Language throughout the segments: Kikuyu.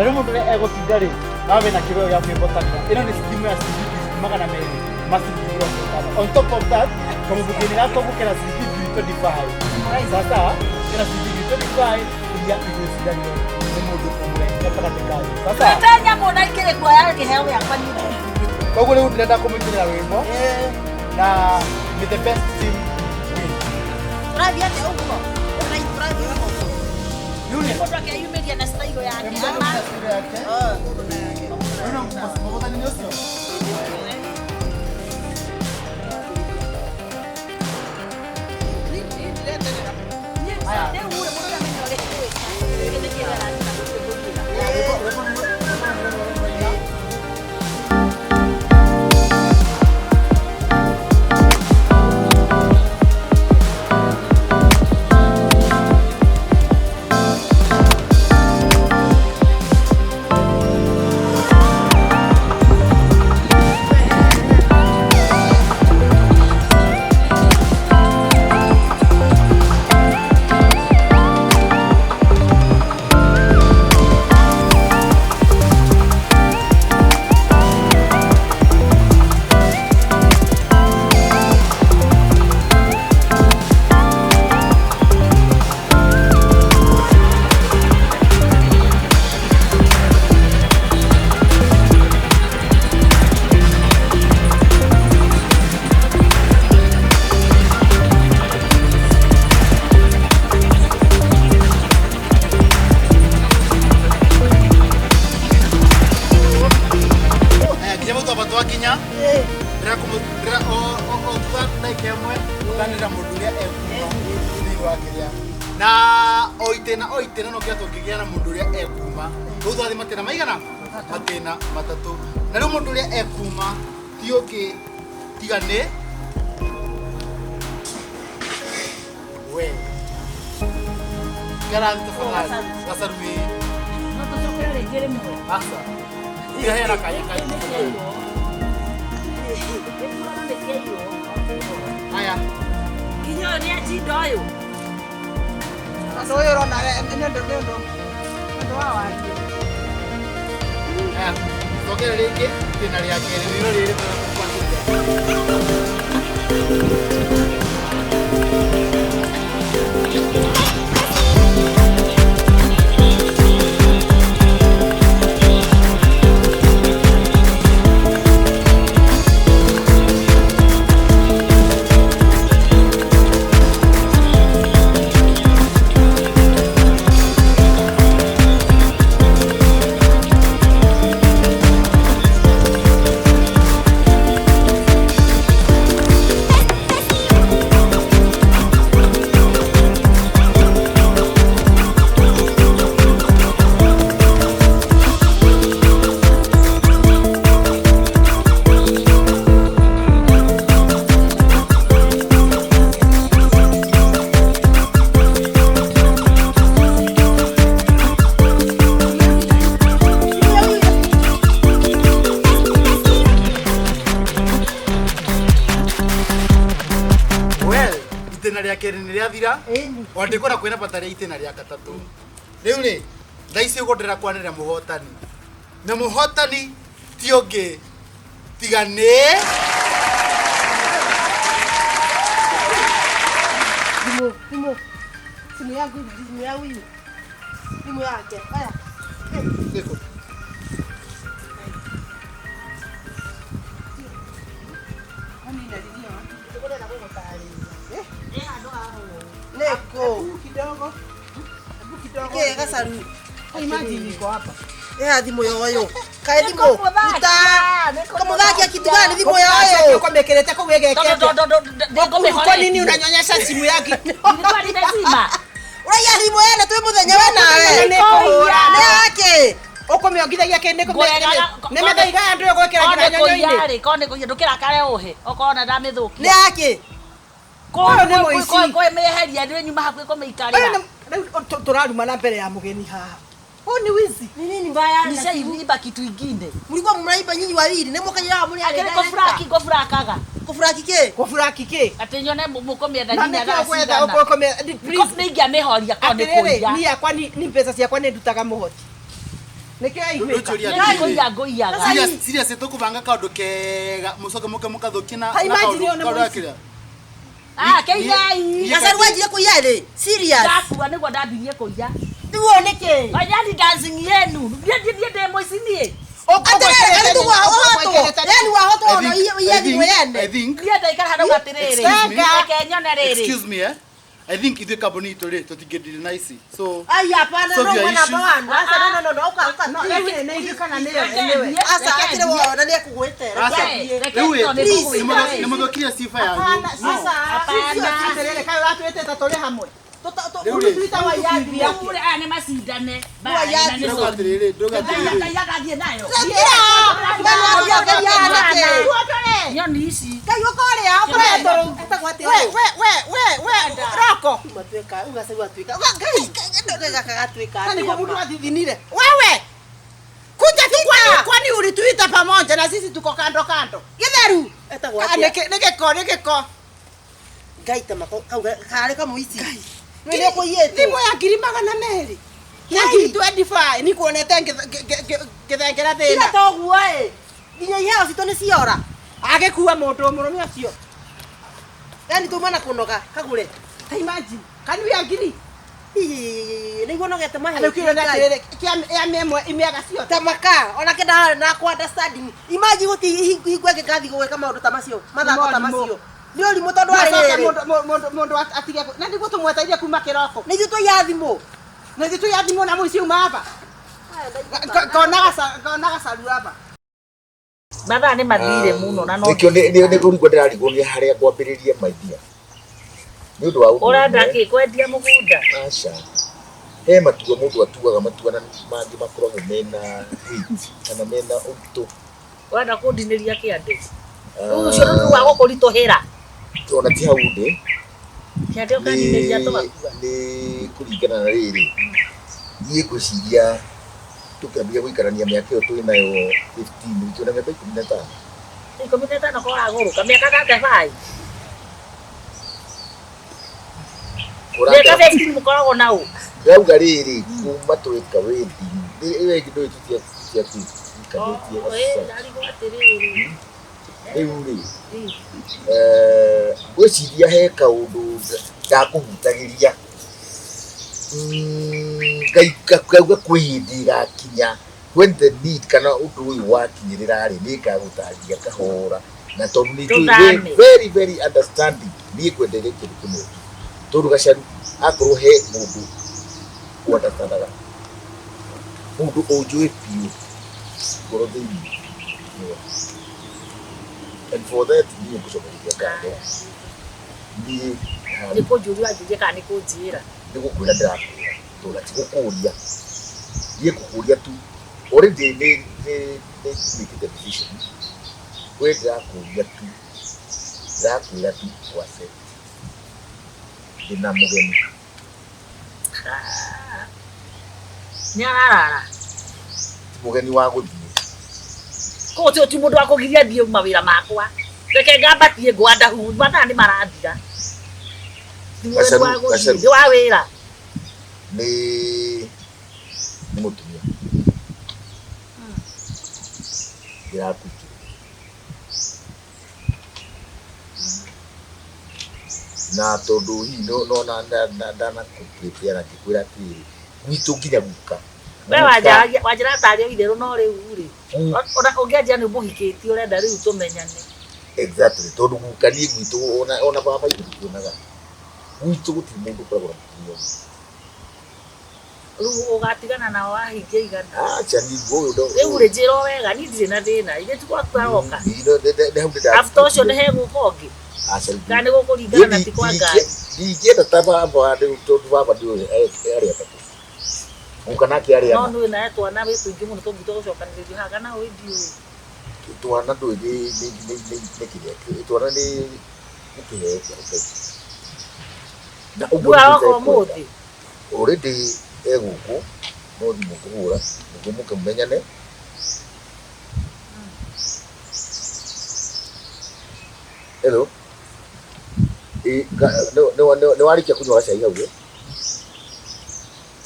Na rĩu mũndũ ũrĩa egũtinda rĩ, nawe wĩna kĩheo gĩa kwĩhotanĩra. Ĩno nĩ thimũ ya ciringi 200,000 ma ciringi 50. On top of that, kamũbuku-inĩ gaka ũgũkĩra ciringi 25,000. Sasa, kĩna ciringi 25,000 iria igũcindanio nĩ mũndũ ũmwe gatagatĩ kanyu. Sasa, Twĩte nyamũ na ikĩrĩ kuoya kĩheo gĩakwa niĩ. Koguo rĩu ndĩrenda kũmũitĩrĩra rwĩmbo na may the best team win. Tũrathiĩ atĩa ũguo? Tũrathiĩ ũguo. Rĩu nĩ Mũndũ akeyumĩria na style yake. mũndũ na style yake. Rĩu no mũhotani nĩ ũcio. Rĩu rĩ, mũndũ ndamenya ũrĩa egwĩka. Gĩkĩ nĩkĩo arathiĩ na gũkĩngũĩra. Rwĩmbo nĩ rwĩmbo. Nginya hau twamba twakinya ndĩra o thutha ndagĩka ĩmwe tũkanĩrĩra mũndũ ũrĩa ekuma thĩinĩ wa kĩrĩa na o itĩna o itĩna no kĩrĩa tũngĩgĩa na mũndũ ũrĩa ekuma. Rĩu twathiĩ matĩna maigana? Matĩna matatũ. Na rĩu mũndũ ũrĩa ekuma ti ũngĩ tiga nĩ we. Ikara thĩ tafadhali. Gacaru ĩĩ. No tũcokere rĩngĩ rĩmwe. Aca. Iraheana kanya kangĩ. Haya. Nginya ũyũ nĩ anjinda ũyũ. Andũ ũyũ ũrona nĩ ũndũ nĩ ũndũ ũndũ wa warie. Haya. Cokere rĩngĩ itĩna rĩa kerĩ rĩrĩ rĩrĩ tũrakwatĩria. Well, itĩna rĩa kerĩ nĩ rĩathira. Ona ndĩkwenda kwĩna bata rĩa itĩna rĩa gatatũ. Rĩu rĩ, thaa ici ũguo ndĩrenda kwanĩrĩra mũhotani. Na mũhotani ti ũngĩ tiga nĩ Thimũ, thimũ. Simu yangu hivi, simu yangu hivi. Simu yake. Haya. Nĩkũ? Nĩkũ? Kidogo. Hebu kidogo. Kĩ gacaru? Imagine iko hapa. Ĩha thimũ yoyo. Kaĩ thimũ? Ruta. Kamũthakia kitu gani thimũ yoyo? Uko mekirete kuu Tondũ egekete. Kwa nini unanyonyesha simu yake? Nilikuwa nimezima. Ũraiya thimũ yene twĩ mũthenya we nawe. Nĩ kũhũra. Nĩ yake. Ũkũmĩongithagia kĩ nĩ nĩ mĩthaiga ya ndũĩ gwĩkĩra Korwo nĩ nyonyo-inĩ. kũiya rĩ, korwo nĩ kũiya ndũkĩrakare ũhe okorwo ona ndamĩthũkia. Nĩ yake. Ũyũ nĩ mũici. Kũmĩeheria nĩ nyuma hakuhĩ Ũyũ kũmĩikarĩra. nĩ- rĩu tũrarumana mbere ya mũgeni haha. Huu ni wizi. Ni nini mbaya? Nishaiba kitu ingine. Mlikuwa mnaiba nyinyi wawili. Nĩ mũkaira mũrĩ Akĩrĩ kũburaki ngũburakaga. Kũburaki kĩ? Kũburaki kĩ? Atĩ nyone mũkũmĩenda Na nginya nĩkĩo thaa gwetha cigana. ũkũmĩ- please. Nĩ ingĩamĩhoria korwo nĩ Atĩrĩrĩ, kũiya. niĩ yakwa ni mbeca ciakwa nĩ ndutaga mũhoti. Nĩkĩo yaiguĩka. Ndũnjũria Nĩ atĩrĩrĩ. kũiya ngũiyaga. Serious, serious tũkũbanga kaũndũ kega mũcoke mũke mũkathũkie na Ta na imagine kaũndũ ũyũ nĩ kaũndũ mũici. gakĩrĩa. Ah, keiai. Gacaru wanjire kũiya rĩ? Serious. Ndakua nĩguo ndambirie kũiya. Rĩu nĩkĩ? Wanyani dancing yenu. Niĩ niĩ ndĩ mũici niĩ. Atĩrĩrĩ, arĩ tu wahotwo. Yani wahotwo I ona think- iye I thimũ think- yene. I think Niĩ ndaikara handũ atĩrĩrĩ. Excuse me. Reke nyone rĩrĩ. Excuse me, eh? I think ithuĩ kambuni itũ rĩ tũtingĩndiri na ici so Ai hapana, Solve no your mwana issues. bwana. Asa no no no no uka uka. No, ĩĩ nĩ ithuĩ kana nĩyo anyway. Asa akire wona nĩ ekũgwĩte. Asa, Reke- reke rĩu ĩ, tondũ please, nĩ mũthũkirie sifa yanyu. Hapana, No. sasa. Hapana. Atĩrĩrĩ, kaĩ ũratwĩtĩte tũrĩ hamwe. Rĩu rĩ, Twita waiyathi yake. Rĩu rĩ, aya nĩ macindane. Waiyathi. Bye, na nĩ ndĩrauga soni. atĩrĩrĩ, ndĩrauga atĩrĩrĩ. Ngai agathiĩ nayo. Nyoni ici. Ngai ũkorĩa, ũkoretwo etagwo atĩa? We, we, we, we, we, Roko. Na nĩguo mũndũ athithinire. Wewe. Kuja tu kwani, kwani ulituita pamoja na sisi tuko kando kando. Gĩtheru. Ah, nĩ gĩko, nĩ gĩko. Ngai tamako kau karĩ kamũici. Nĩ nĩkũiyĩtwo. Thimũ ya ngiri magana merĩ. Ya ngiri 25 nikuonete ngĩthengera Tiga thĩna. toguo ĩ. Nginya iheo citũ nĩ ciora. Agĩkua mũndũ mũrũme ũcio. Yani tuma na kũnoga kagũre. Ta imagine. Kanu ya ngiri. Nĩguo nogete mahe. Rĩu kĩũria nĩ atĩrĩrĩ, kĩa ya mĩemwe imĩaga ciothe. Tamaka ona kenda na kwa understanding. Imagine guti hingo ĩngĩ ngathi gwĩka maũndũ ta macio, mathako ta macio. Nĩ ũrimũ tondũ arĩ Acoke rĩrĩ. mũndũ mũndũ mũndũ atige na nĩguo tũmweteire kuma kĩroko. Nĩ ithuĩ twaiya thimũ. Na ithuĩ tũiya thimũ na mũici uma aba. Ngona gacaru aba. Mathaa nĩ mathire mũno na no. Nĩkĩo nĩ kũrigwo ndĩrarigwo nĩ harĩa ngwambĩrĩria maidia. Nĩ ũndũ wa ũndũ Ũrenda ũmwe. kĩ kwendia mũgũnda? Aca. He matua mũndũ atuaga matua na mangĩ makoragwo mena weight kana mena ũritũ. Ũrenda kũndinĩria kĩande? Rĩu ũcio nĩ wa gũkũritũhĩra. Ona ti hau ndĩ. Kĩande ũkandinĩria tũgakua. Nĩ kũringana na rĩrĩ. Niĩ ngwĩciria tũkĩambia gũikarania mĩaka ĩyo twĩ nayo 15 twĩna mĩaka 15. 15 ko ũragũrũka mĩaka 35. Mĩaka 15 mũkoragwo na ũ? Ndauga rĩrĩ kuma tweka wedding ĩyo ĩngĩ ndũĩ tũtiakikanĩtie Oh, ĩ, ndarigwo atĩrĩrĩ. rĩu rĩ ngwĩciria he kaũndũ ndakũhutagĩria ngauga kwĩ hĩndĩ ĩgakinya when the need kana ũndũ ũyũ wakinyĩrĩra rĩ nĩngagũtarĩria kahora na tondũ nĩ njũĩ Tũthame. wĩ very very understanding niĩ ngwendeire kĩndũ kĩmwe tu tondũ Gacaru akorwo he mũndũ ũandastandaga mũndũ ũnjũĩ biũ ngoro thĩinĩ nĩwe. And for that niĩ ngũcokeria ngatho niĩ Nĩ kũnjũria wanjũria kana nĩ kũnjĩra? nĩ gũkwĩra ndĩrakwĩra tondũ ti gũkũria niĩ ngũkũria tu already nĩ nĩ nĩ mĩkĩte decision we ndĩrakũria tu ndĩrakwĩra tu ku accept ndĩna mũgeni. Nĩ ararara. Ti mũgeni wa gũthiĩ. Koguo ti ti mũndũ wa kũgiria thiĩ mawĩra makwa. Reke ngambatie ngwanda hu mathaa nĩ marathira. Ti mũgeni Gacaru, wa gũthiĩ, Gacaru. nĩ wa wĩra. Nĩ nĩ mũtumia ndĩrakuingĩrĩria na tondũ hihi no ndanakũprepare na ngĩkwĩra atĩrĩrĩ gwitũ nginya guka We wanjaragia wanjĩra tarĩ o itherũ no rĩu rĩ. Ona ũngĩanjĩra nĩ ũmũhikĩtie ũrenda rĩu tũmenyane. Exactly tondũ guka niĩ gwitũ ona baba itũ tũtionaga gwitũ gũtirĩ mũndũ ũkoragwo na mũtumia ũmwe. Rĩu ũgatigana nao wahingia igana. Acha niĩ ũyũ Rĩu rĩ njĩra o wega niĩ ndirĩ na thĩna ithe ti gwaku aroka. Nĩ hau nĩ After ũcio nĩ hegũka ũngĩ. Aca Kana nĩ gũkũringana na ti kwa Ngai. Ndingĩenda ta baba rĩu tondũ baba nĩ arĩ atatũ guka nake arĩ No ana. nĩ nawe twana wĩ tũingĩ mũno tũngĩ tũgũcokanĩrĩrio haha kana wĩ ndiũĩ. Twana ndũĩ nĩ nĩ kĩrĩa twana nĩ nĩ kĩheo kĩa Ngai na ũguo Rĩu nĩguo aroka itekwenda. ũmũthĩ. Already e gũkũ no thimũ ngũhũra nĩguo mũke mũmenyane. Hello. Ĩ, nĩ warĩkia kũnyua gacai hau ĩ?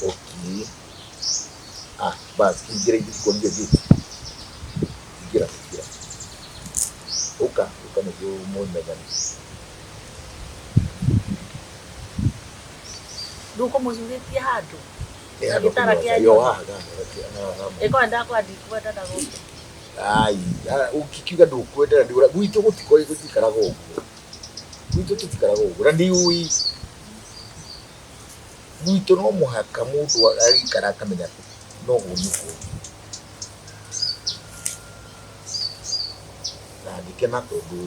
Okay. Ah, Bas ingĩra ithiĩ kuonia gate. Ingĩra, ingĩra. Ũka, ũka nĩguo mũmenyane. Rĩu ũkũmũcurĩtie handũ. Nĩ handũ Gĩtara kũnyua kĩa cai. Yo, nyoni. haha, haha, haha, haha. Ĩkorwo ndakwa ndikwenda ndagũka. Ai, ũkiuga ndũkwenda na ndĩũra gwitũ gũtikora gũtikaraga ũguo. Gwitũ tũtikaraga ũguo na nĩũĩ gwitũ no mũhaka mũndũ agĩikara akamenya no ũguo nĩguo. Na ngĩkena tondũ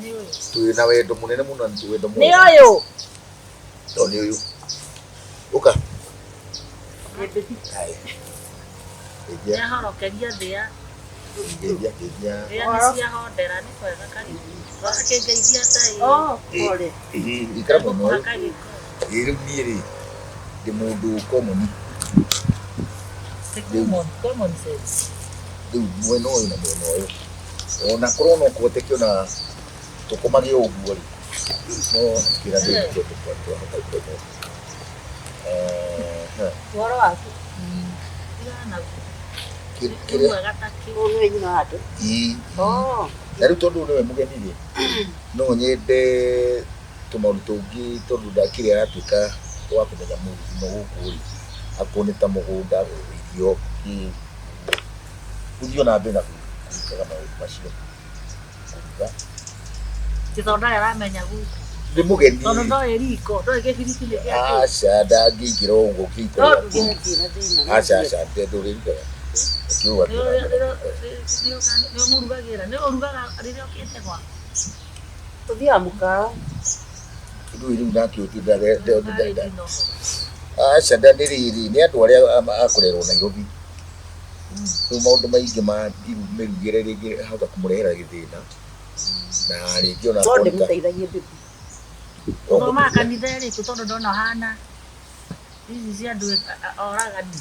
Nĩ ũyũ. twĩ na wendo mũnene mũno na nĩ wendo Nĩ mwega. ũyũ. No nĩ ũyũ. Ũka. Ai. Geithia, Nĩahorokeria thĩa. geithia, geithia. Thĩa nĩ ciahondera nĩ kwega karibu. Akĩngeithia ta ĩ. Oh, pole. Ĩĩ, ikara mwena ũyũ. Gũkũhaka gĩko. Ĩĩ, rĩu niĩ rĩ ndĩ mũndũ common. Ti common, common sense. Rĩu mwena ũyũ na mwena ũyũ ona korwo no kũhoteke ona tũkomage ũguo rĩ no kĩra ndĩkĩo twahota gũkoma. Ũhoro waku? Tigana naguo. Nĩ Kĩrĩa mwega ta kĩ. Ũyũ nĩwe nyina wa andũ. ĩĩ Oh. na rĩu tondũ nĩwe mũgeni rĩ no nyende tũmaũndũ tũngĩ tondũ ndakĩrĩ aratuĩka wa kũmenya mũno gũkũ rĩ akorwo nĩ ta mũgũnda irio kĩ gũthiĩ ona mbere na gwĩkaga maũndũ macio kũruga Gĩthonda aramenya gũkũ. nĩ mũgeni Tondũ ndoĩ riko, ndoĩ gĩbiriti nĩ gĩa kĩ. aca ndangĩingĩra ũguo No kĩikaro Ndũgĩthiĩ na thĩna. aca aca ndũrĩrugaga akiuga Nĩ ũmũrugagĩra, nĩ ũrugaga rĩrĩa ũkĩte gwaku. Tũthiaga mũkawa. rĩu rĩu nake Ndarĩ ndinoho. aca nda nĩ rĩrĩ nĩ andũ arĩa akũrerwo Nairobi rĩu maũndũ maingĩ ma mĩrugĩre rĩngĩ ahota kũmũrehera gĩthĩna na rĩngĩ ona No akorwo nĩ ta- ndĩmũteithagie bibi. no Ũthomaga mũteithia. kanitha ĩrĩkũ tondũ ndona ũhana ici cia andũ oragani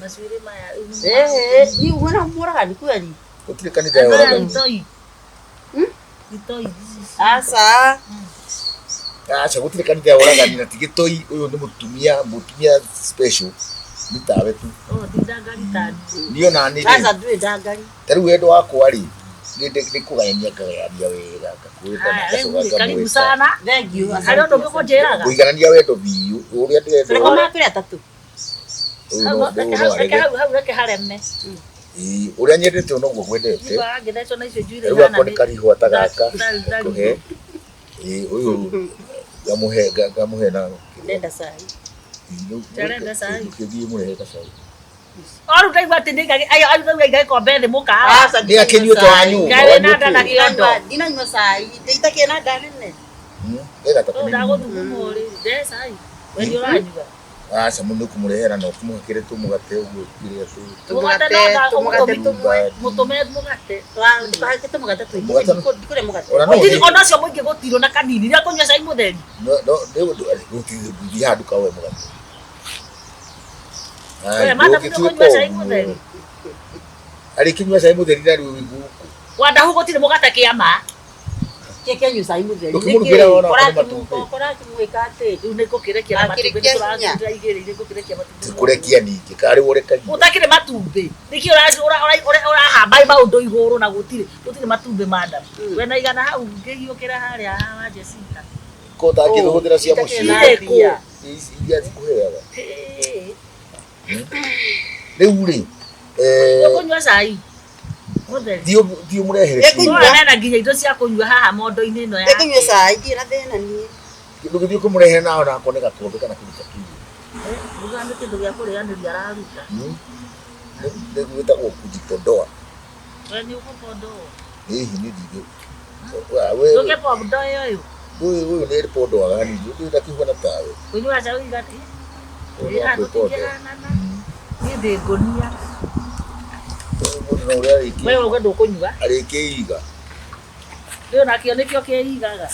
macuĩrĩ maya rĩu nĩ Eh, ni wena mũragani kweli? Gũtirĩ kanitha ya Andũ aya oragani. itoi. Itoi ici Aca. Aca gũtirĩ kanitha ya oragani na ti gĩtoi ũyũ nĩ mũtumia mũtumia special nĩ tawe tu Oh, ti ndangari ta niĩ. niĩ ona nĩ Aca ndũrĩ ndangari. ta rĩu wendo wakwa rĩ nĩ kũgayania ngagayania wega ngakwenda na Haya, rĩu ngacoka rĩ, karibu ngamwĩta sana. Thank you. Harĩ ũndũ ũngĩ ũkũnjĩraga? kũiganania wendo biũ ũrĩa ndĩrenda Tũrĩ tũrĩ atatũ. ũyũ Hau, no reke ũyũ no hau, reke arege hau, hau reke hareme. Ĩĩ, ũrĩa nyendete ũyũ noguo ngwendete Nĩguo agĩthecwo na icio njuĩrĩ rĩu ihana akwa nĩ nĩ- karihwa ta gaka Ndari- ngũhe Ĩĩ, ũyũ ngamũhe ngamũhe na Ndenda cai. Ndarenda cai. Ũkĩthiĩ mũrehe gacai O rĩu ndaigua atĩ nĩ ayo ayo ndaigua aiga gĩkombe thĩ mũkawa. Aca Nĩ akĩnyue to anyue. Ngai wĩna nda na kĩondo. Ndinanyua cai. Ndĩitakĩe na nda nene. Ega ta Ũyũ kanini. ndagũthugumwo rĩ, nde cai. We nĩ ũranyua. Aca mũno kũmũrehera na ũkĩmũhakĩre tũmũgate ũguo kĩrĩa tũ Mũgate no nda- Tũmũgate tũmwe. Mũtũme mũgate. Ndũkahake tũmũgate tũingĩ. Mũgate- Ndikũrĩa mũgate. Ona no Gũtirĩ ũthiĩ- ona ũcio mũingĩ gũtirĩ na kanini. Rĩrĩa kũnyua cai mũtheri. no no gũthiĩ handũ kaoe mũgate. Ai, We, madam, ndũngĩtuĩka nĩũkũnyua cai ũguo. mũtheri? Arĩkĩnyua cai mũtheri na rĩu gũkũ. Wandahu gũtirĩ mũgate kĩama. Kĩke nyua cai mũtheri. Ndũkĩmũrugĩra ona okorwo nĩ matumbĩ. Kũrakĩmwĩka atĩ. Rĩu nĩ ngũkĩrekia na matumbĩ Akĩrekia hinya. nĩtũragĩra igĩrĩ nĩ ngũkĩrekia matumbĩ. Ti kũrekia ningĩ karĩ ũrekagia. Gũtakĩrĩ matumbĩ. Nĩkĩ ũrahamba maũndũ igũrũ na gũtirĩ gũtirĩ matumbĩ madam. We na igana hau ngĩhiũkĩra harĩa wa Jessica. Ko ũtangĩhũthĩra cia mũciĩ. Irĩ kũ? Ici iria cikũheaga. Hĩ. Rĩu rĩ eh, Ũkũnyua cai mũtheri. thiĩ ũmũrehere Ĩkũnyua. kĩndũ. Nona mena nginya indo cia kũnyua haha mondo-inĩ ĩno yake. Ndĩkũnyua cai ndirĩ na thĩna niĩ. Ndũgĩthiĩ kũmũrehere na ona akorwo nĩ gakombe kana kĩndũ ta kĩu. Ruga nĩ kĩndũ gĩa kũrĩanĩria araruga. Nĩ gwĩtagwo kujipondoa. We nĩ ũkũbondwo. Hihi nĩ ndingĩ. Ndũngĩbondoa ũyũ. Ũyũ ũyũ nĩ pondoaga hanini ũyũ ndakĩhuana tawe. Kũnyua cai ũigana. Ũyũ no kwĩpondoa. Tũtingĩhanana. Niĩ ndĩ ngũnia. Ũyũ mũndũ no ũrĩa We arĩkĩ uga ndũkũnyua. arĩkĩiga. Rĩu nakĩo nĩkĩo kĩigaga.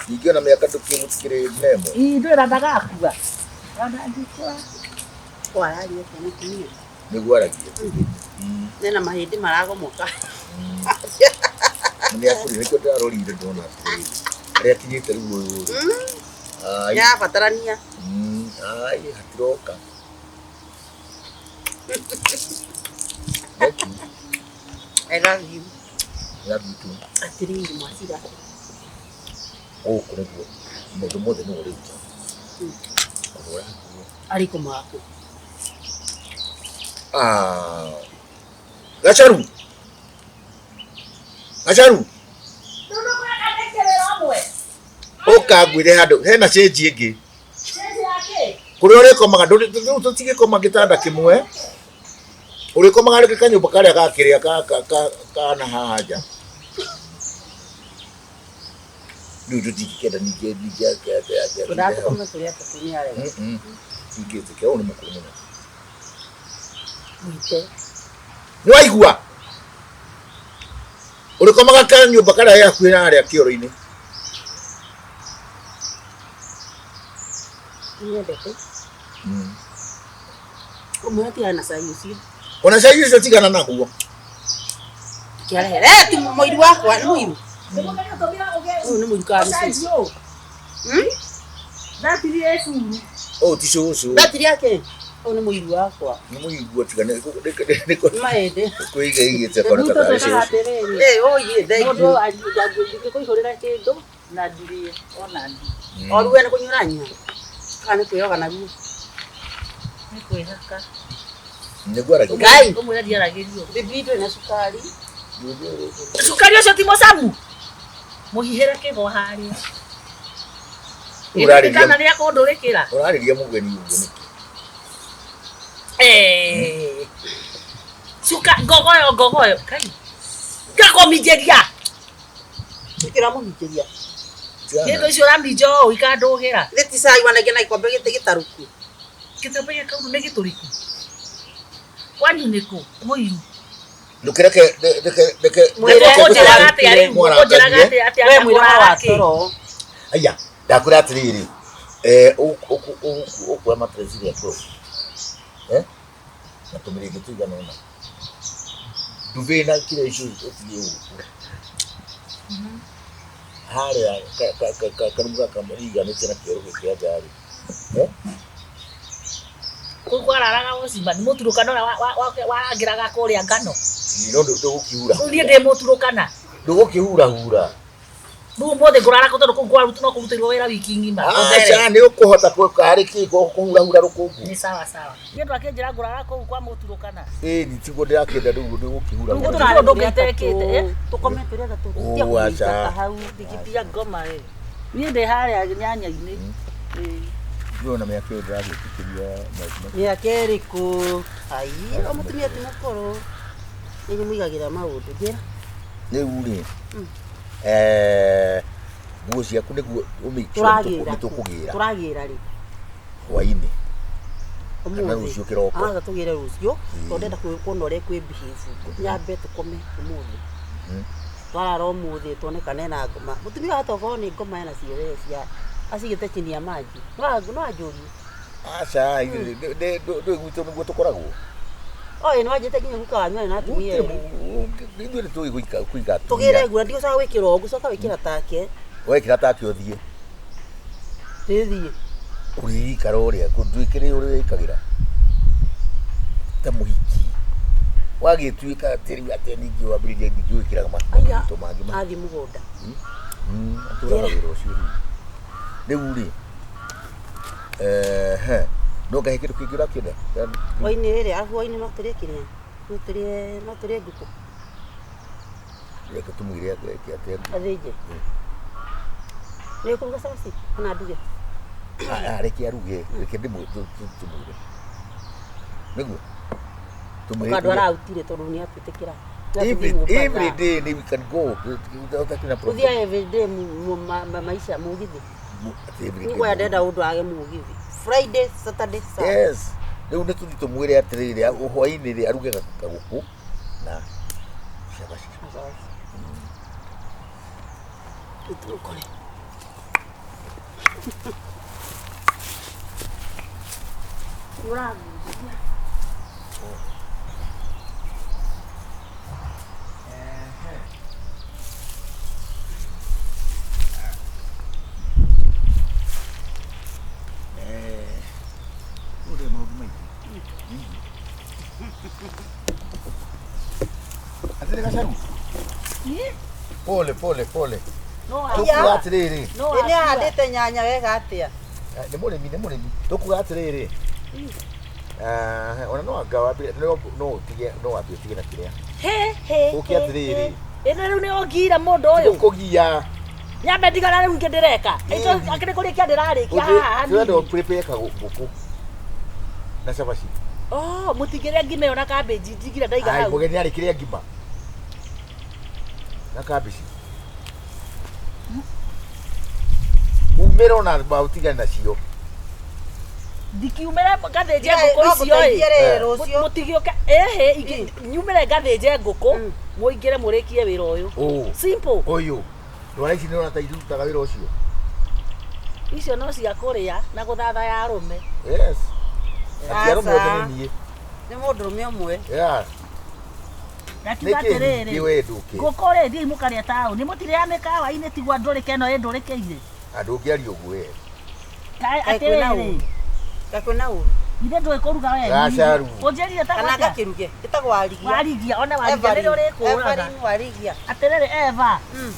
Ningĩ ona mĩaka ndũkĩmũtikĩrĩ nemo. Ii ndũĩ na ndagakua. Ona ndikũra. Wararia atĩa mũtumia? Nĩguo aragia. Nena mahĩndĩ maragomoka. Nĩ akũrire nĩkĩo ndĩrarorire ndona atĩrĩrĩ. Harĩa akinyĩte rĩu ũyũ rĩ. Ai, Nĩarabatarania. ai hatiroka. Thank you. I love you. Love you too. Atiriri mwacira. Gũkũ nĩguo maũndũ mothe nĩwe ũrĩruta. Kũhũra nguo. Arĩ kũmaku. Ah. Gacharu. Gacharu. Ũka ngwĩre handũ hena change ĩngĩ. Kũrĩa ũrĩkomaga rĩu tũtigĩkoma gĩtanda kĩmwe. Ũrĩkomaga rĩngĩ kanyũmba karĩa ga kĩrĩa kana haha nja. Rĩu tũtingĩkenda ningĩ ningĩ atĩ Tũratũkoma tũrĩ atatũ nĩ arega. Tingĩtĩkĩra ũyũ nĩ mũkũrũ mũno. Mwite. Nĩ waigua? Ũrĩkomaga kanyũmba karĩa ge hakuhĩ na harĩa kĩoro-inĩ. Nyendete. Ũmwe tigana na cai ũcio. Ona cai ũcio tigana naguo. Kĩarehe. Eh, ti mũiru wakwa, nĩ mũiru. Ũyũ nĩ mũiru kana nĩ cũcũ? Ũyũ ti cũcũ. Batiri yake. Ũyũ nĩ mũiru wakwa. Nĩ mũigua tiga nĩ Maĩndĩ. kwĩiga igĩte kona ta tarĩ cũcũ. Eh, oye, thank Mũndũ you. angĩkũihũrĩra kĩndũ na ndirĩe ona ndi. O rĩu we nĩ kũnyua ũranyua? Kana nĩ kwĩyoga naguo? Nĩ kwĩhaka. Nĩguo aragia. Ngai. Ũmwĩre ndiaragĩrio. Bibi ndũrĩ na cukari. Cukari ũcio ti mũcamu. Mũhihĩre kĩgo harĩa. Ũrarĩria Kana nĩ akũndũrĩkĩra. ũrarĩria mũgeni ũguo nĩkĩ? Eh. Cuka ngogoyo ngogoyo. Kai. Ngakũminjĩria. Nĩkĩ ũramũminjĩria? Kĩndũ icio ũraminja ũũ ikandũgĩra. Nĩ ti cai wanengera na gĩkombe gĩtĩ gĩtarũku. Gĩkombe gĩkau nĩ gĩtũrĩku. Kwanyu nĩkũ? Mũiru. Ndũkĩreke reke reke Mwĩre Ũkũnjĩraga atĩa rĩu? Ũkũnjĩraga atĩa atĩa We mwĩra ngũraga wa kĩ? toro. Aya, ndakwĩra atĩrĩrĩ, ũkuoya mattress ĩrĩa ngũrũ. Eh? Na tũmĩrĩngĩ tũigana ũna. Duvet na kĩrĩa icio ũtige gũkũ. Harĩa karumu gaka mariganĩtie na kĩoro gĩkĩ kĩa nja rĩ. Eh? Kũu kwararaga ũcimba nĩ mũturũkana ũrĩa warangĩraga kũrĩa ngano. No ndũgũkĩhura. Rĩu niĩ ndĩ mũturũkana. Ndũgũkĩhurahura. Rĩu ũmũthĩ ngũrara kũ tondũ kũu no kũrutĩrwo wĩra wiki ng'ima. Gũthere. Aca nĩ ũkũhota karĩ kĩ kũhurahura rũkũngũ. Nĩ sawa sawa. Niĩ andũ akĩnjĩra ngũrara kũu kwa mũturũkana. Ĩĩ ni tiguo ndĩrakĩenda rĩu ndũgũkĩhurahura. Rĩu gũtirĩ ũndũ ũngĩ itekĩte, eh? Tũkome tũrĩ atatũ. Oh, Tiga kũmũingata aca. hau. Thigitia ngoma ĩ. Niĩ ndĩ harĩa nyanya-inĩ. Ĩĩ. Ndĩrona mĩaka ĩyo ndĩragĩtĩkĩria maũndũ Mĩaka ĩrĩkũ? Ai, o mũtumia ti mũkũrũ. Nĩ mũigagĩra maũndũ. Njĩra. Rĩu rĩ, nguo ciaku nĩguo ũmake sure Tũragĩra. nĩ tũkũgĩra Tũragĩra rĩ. hwainĩ kana Ũmũthĩ. rũciũ kĩroko. Aca tũgĩre rũciũ tondũ ndĩrenda kuona ũrĩa kwĩ behave. Nyambe tũkome ũmũthĩ. Twarara ũmũthĩ tuone kana ena ngoma. Mũtumia wahota gũkorwo nĩ ngoma ena cio we cia acigĩte chini ya maji. No anjũrie. Aca ndũĩ gwitũ nĩguo tũkoragwo. Oĩ nĩ wanjĩte nginya guka wanyu arĩ na atumia erĩ. Ithuĩ nĩ tũĩ kũiga Tũgĩre atumia. nguo ndigũcoka gwĩkĩra ũũ ngũcoka gwĩkĩra take. Wekĩra take ũthiĩ. Ndĩthiĩ. Ũrĩikara ũrĩa ndwĩkĩre ũrĩa wĩkagĩra ta mũhiki. Wagĩtuĩka atĩ rĩu atĩ ningĩ wambĩrĩria ningĩ gwĩkĩraga Aya maũndũ mangĩ ma athiĩ mũgũnda. Atũraga wĩra ũcio rĩu. Rĩu rĩ, no ngahe kĩndũ kĩngĩ ũrakĩenda? Hwainĩ rĩrĩ arabu hwainĩ no tũrĩe kĩrĩa? No tũrĩe no tũrĩe ngũkũ. Reke tũmwĩre eke atĩa. Athĩnje. Nĩ ũkũruga cabaci kana nduge? Reke aruge, reke tũmwĩre. Nĩguo? Tũmwĩre. Ũkandwara out rĩ tondũ nĩ atwĩtĩkĩra. Every day we can go. Ũtakĩrĩ na problem. Gũthiĩ every day maisha mũgithi. Every day. Nĩkũrĩa ndenda ũndũ age mũgithi. Friday, Saturday, Sunday. Yes. Rĩu nĩ tũthiĩ tũmwĩre atĩrĩrĩ hwainĩ rĩ aruge kagũkũ na cabaci. Tũkore. Ũrangunjia. Ũrĩa maũndũ maingĩ. Atĩrĩ gacaru. Pole pole pole. No Tũkuga atĩrĩrĩ. no Ĩ nĩ ahandĩte nyanya wega atĩa? Nĩ mũrĩmi nĩ mũrĩmi. Tũkuga atĩrĩrĩ. Ona no anga wambire no no ũtige no wambie ũtige na kĩrĩa. He he. Ũke atĩrĩrĩ. Ĩno rĩu nĩ ũngiira mũndũ ũyũ. Gũkũgia. Nyambe ndigana rĩu ingĩ ndĩreka. Ĩto akĩrĩ kũrĩkia ndĩrarĩkia haha Tũrenda hanini. prepare ka ngũkũ. Na cabaci. Oh, mũtingĩrĩa ngima ĩyo na cabbage ndigire ndaiga Ai hau. mũgeni arĩ kĩrĩa ngima. Na cabbage. Umĩra ona ũtigane nacio. Ndikiumĩre ngathĩnje Ndiaĩ, ngũkũ no icio ĩ. ngũteithie rĩ, Eh. rũciũ. Mũtigĩũke ĩhĩ nyumĩre ngathĩnje ngũkũ mũingĩre mũrĩkie wĩra ũyũ. Ũũ. Simple. Ũyũ. Ndwara ici nĩ ũrata irutaga wĩra ũcio. Icio no cia kũrĩa na gũthathaya arũme. Yes. Ati arũme othe Aca. nĩ niĩ. Nĩ mũndũrũme ũmwe. Yeah. Ndakiuga Nĩkĩ atĩrĩrĩ. ningĩ we ndũkĩ? Ngũkũ rĩ thiĩi mũkarĩa taũni mũtirĩa mĩkawa-inĩ tigwa ndũrĩke ĩno ĩndũrĩkĩire. Andũ ũngĩaria ũguo we. Kaĩ Kaĩ kwĩna atĩrĩrĩ. ũru? Kaĩ kwĩna ũru? Ithe ndũĩ kũruga we. Gacaru. Ũnjĩrire ta Kana gwatĩa? ngakĩruge. Ĩtagwo warigia. Warigia ona warigia nĩrĩo ũrĩkũraga. Everin warigia. Atĩrĩrĩ Eva. Mm.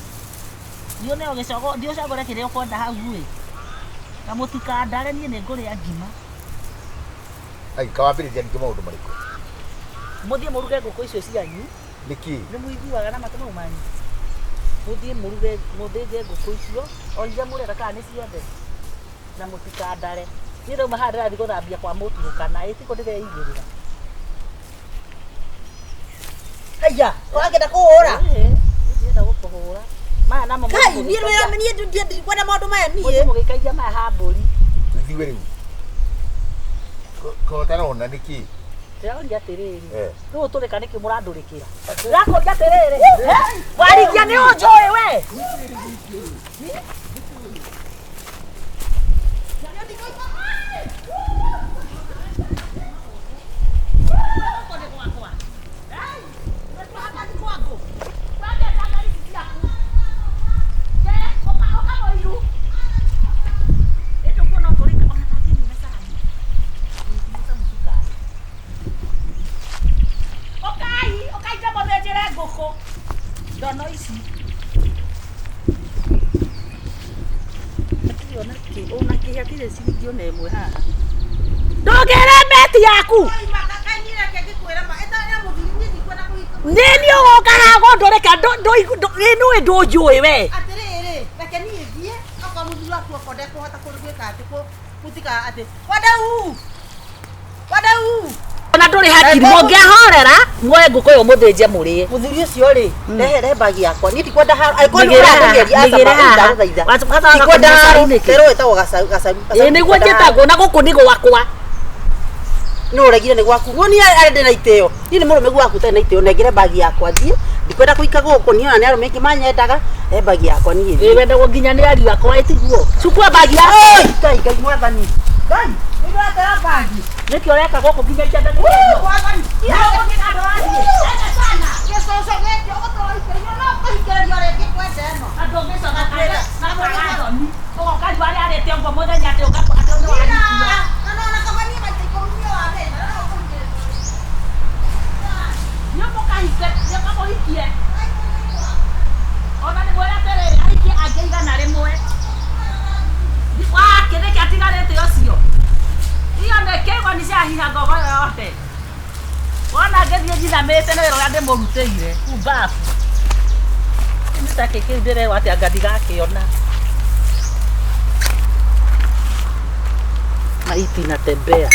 Thiĩ ũneo gĩcogo, thiĩ ũcagũre kĩrĩa ũkwenda hau ĩ. Na mũtikandare niĩ nĩ ngũrĩa ngima. Ai kawambĩrĩria ningĩ maũndũ marĩkũ? Mũthiĩ mũruge ngũkũ icio cianyu. Nĩkĩ? Nĩ mũiguaga na matũ mau manyu. Mũthiĩ mũruge mũthĩnje ngũkũ icio o iria mũrenda kana nĩ ciothe. Na mũtikandare. Niĩ ndauma haha ndĩrathiĩ gũthambia kwa mũturũkana ĩ tiko ndĩreigĩrĩra. Haiya, ũrakĩenda kũhũra? Ĩĩ, niĩ ndirenda gũkũhũra. Maya namo Kai, niĩ wĩra niĩ ndikwenda maũndũ maya Mũthiĩ niĩ. mũgĩikagia maya ha mbũri. Ithuĩ rĩu. Ko ũtarona nĩkĩ? Ndĩroria atĩrĩrĩ. Eh. Rĩu ũtũrĩka nĩkĩ mũrandũrĩkĩra? Ndĩrakũria atĩrĩrĩ. Warigia nĩ ũnjũĩ we. Ũkai, ũkai ndamũthĩnjĩre ngũkũ. Ndono ici. Hatirĩ ona kĩ, ona kĩ hatirĩ ciringi ona ĩmwe haha. Ndũngĩre meti yaku. Nĩ niĩ ũgoka haha gũndũrĩka nĩ nĩũĩ ndũnjũĩ we. Atĩrĩrĩ, reke niĩ thiĩ okorwo mũthuri waku okorwo ndekũhota gwĩka atĩ gũtika atĩ wadau wadau Ona ndũrĩ hakiri mũngĩahorera muoe ngũkũ ĩyo mũthĩnje mũrĩe. Mũthuri ũcio rĩ, rehe bagi yakwa. Niĩ ndikwenda haro. Angĩkorwo nĩ Mĩgĩre haha, ũrakũgeria aca mĩgĩre haha. ndagũthaitha. Wacoka Ndikwenda kũnyua haro. cai nĩkĩ? Tero ĩtagwo gacaru gacaru. Ĩĩ nĩguo njĩtagwo na gũkũ nĩ gwakwa. Nĩ ũregire nĩ gwaku. Niĩ arĩa ndĩ na itĩo. Niĩ nĩ mũrũme gwaku ũtarĩ na itĩo. Nengere bagi yakwa thiĩ. Ndikwenda kũika gũkũ. Niĩ ona nĩ arũme aingĩ manyendaga. Rehe bagi yakwa niĩ Ĩĩ thiĩ. wendagwo nginya nĩ ariũ akwa ĩtiguo. Cukua bagi yaku. Oi, Ngai Ngai mwathani. Ngai nĩ ndĩratera bagi. Nĩkĩ ũreka gũkũ nginya ikianda Mwathani gĩcũcũ gĩkĩ ũgũtũra no kũhingĩrĩrio rĩngĩ kwenda ĩno. Andũ ũngĩcoka na thoni. Ũgoka riũa rĩarĩte ũguo mũthenya atĩ ũga atĩ nĩ warikia. Na nona kaba niĩ maita ikũmi nĩ wamenya no kũhingĩrĩrio. Nĩ ũmũkahike, nĩ ũkamũhikie. Ona nĩ mwĩre atĩrĩrĩ, ahikie angĩ 100. Wake nĩkĩ atigarĩte ũcio? Iyo nĩkĩ ngoni ciahiha ngogo yothe. Wona ngĩthiĩ njinamĩte nĩ wĩra ũrĩa ndĩmũrutĩire. Kumbabu. Nĩ ta kĩ kĩu ndĩrerwo atĩ anga ndigakĩona. Maiti inatembea.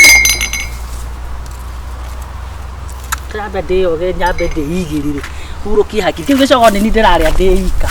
Nyambe ndĩyoge nyambe ndĩigĩrĩre hurũkie hakiri kĩu gĩcogo nĩ niĩ ndĩrarĩa ndĩ ika.